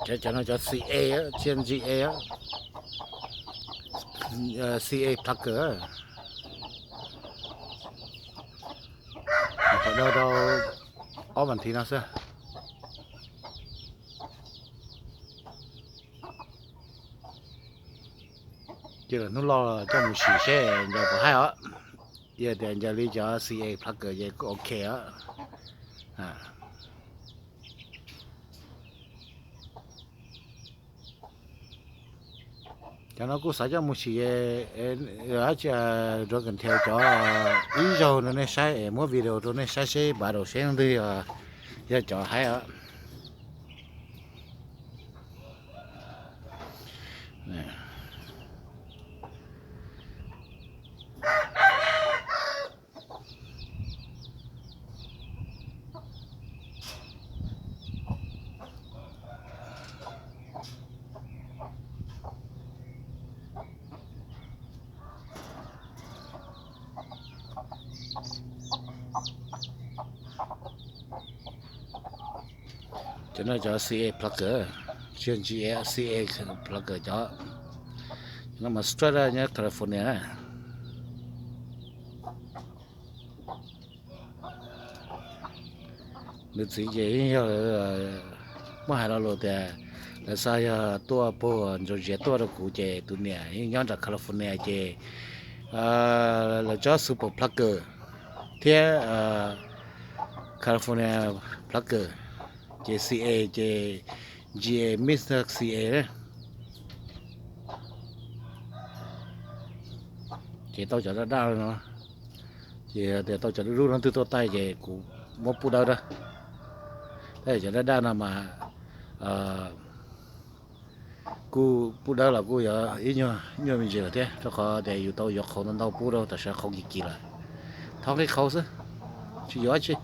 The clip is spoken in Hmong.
Cov no cov C A, C N G A, C A Plugger. Nyuam qhuav download tau ob vas thiv no xwb. Cia lwm hnub loj coj mus sim seb ncaws puas haib os. Yog tias ncaws li cov C A Plugger ces kuj ok os. Cov no kuj xav coj mus sim, dab tsi, rau kawm nthe cov ib zaug rau nej saib es muab video rau nej saib seb battery seb leej twg yog cov haib os. Cov no cov C A Plugger, C N G A C A Plugger cov. Cov no mas straight nyob California na. Nws txiv ces yeej yog, muab hais lo lus tias lawv xav yog tuaj puag Georgia tuaj rau kuv ces tus niam yeej nyob nram California ces lawv tsob Super Plugger thiab California Plugger, ces C A ces G A Mix C A na. Ces tau cov daj daj no, ces tias tau cov dub dub no twg tuaj taij ces kuv muab pub dawb na. Tab sis cov daj daj no mas kuj pub dawb los kuj yuav ib nyuag me ntsis lawm thiab, rau qhov tias yus tau yuav qhauv ntau ntau pub rau tam sim no qhauv kim kim lawm. Thov nqi qhauv xwb, tsis yuav dab tsi.